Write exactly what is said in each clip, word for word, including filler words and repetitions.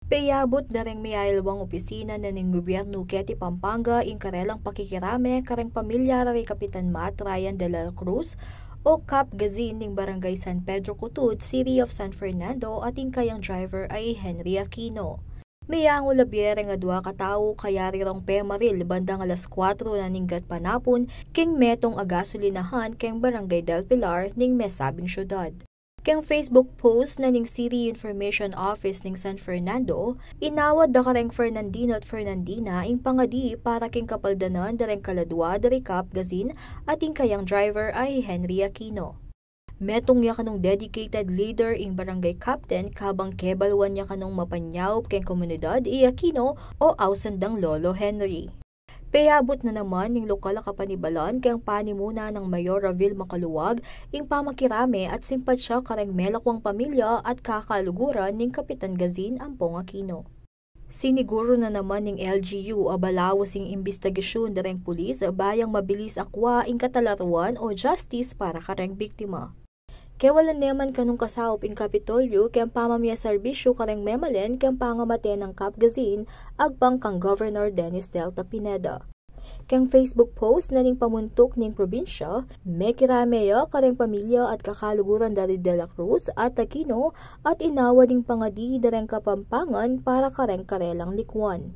Peyabut da reng mayayalwang opisina na ning gubyernu keti Pampanga ing karelang pakikirame kareng pamilya da reng Kapitan Matt Ryan de la Cruz o Kap Gazin ning Barangay San Pedro Cutud, City of San Fernando, at ing kayang driver a i Henry Aquino. Meyangu la bie reng adua katau kayari rong pemaril bandang alas kuatro na ning gatpanapun keng metung a gasolinahan keng Barangay del Pilar ning mesabing syudad. Keng Facebook post na ning City Information Office ning San Fernando, inawad da kareng Fernandino at Fernandina ing pangadi para keng kapaldanan da reng kaladua da ri Kap Gazin at ing kayang driver a i Henry Aquino. Metung ya kanung dedicated leader ing barangay captain kabang kebaluan ya kanung mapanyaup keng komunidad i Aquino o ausan dang Lolo Henry. Peyabut na naman ning lokal a kapanibalan keng panimuna nang Mayor Ravil Macaluag ing pamakirame at simpatya kareng melakwang pamilya at kakaluguran ning Kapitan Gazin ampong Aquino. Siniguru na naman ning L G U a balaus ing imbestigasyun da reng pulis bayang mabilis akua ing katalaruan o justice para kareng biktima. Kewalan ne man kanung kasaup ing Kapitolyu keng pamamie serbisyu kareng memalen keng pangamate nang Kap Gazin agpang kang Governor Dennis Delta Pineda. Keng Facebook post na ning pamuntuk ning probinsya, mekirame ya kareng pamilya at kakaluguran da ri De La Cruz at Aquino at inawad ing pangadi da reng Kapampangan para kareng karelang likuan.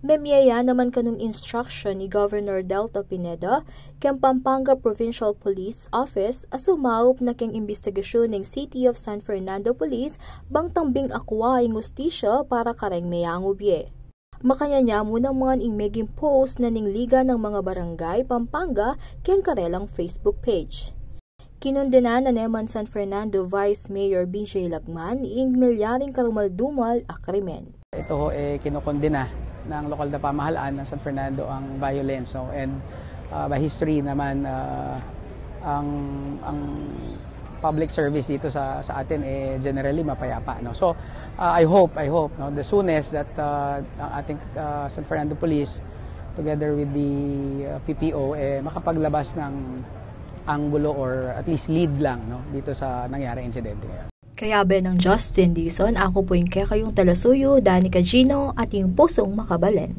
Memie ya naman kanung instruction i Governor Delta Pineda keng Pampanga Provincial Police Office a sumaup na keng imbestigasyun ning City of San Fernando Police bang tambing akua ing ustisya para kareng meyangu bie. Makanyan ya mu naman ing meging post na ning Liga nang Mga Barangay Pampanga keng karelang Facebook page. Kinundenan na ne man San Fernando Vice Mayor B J Lagman ing milyaring karumal-dumal a krimen. Ito ho, eh, kinukundena ng lokal na pamahalaan ng San Fernando ang violence, no? And, ah, by history naman, ah, ang, ang public service dito sa, sa atin, eh, generally mapayapa, no? So, ah, I hope, I hope, no, the soonest that, ah, ang ating, ah, San Fernando Police together with the, ah, P P O, eh, makapaglabas ng anggulo or at least lead lang, no, dito sa nangyari insidente ngayon. Kayabe nang Justin Dizon, aku pu ing kekayung talasuyu, Danica Gino, ating pusung makabalen.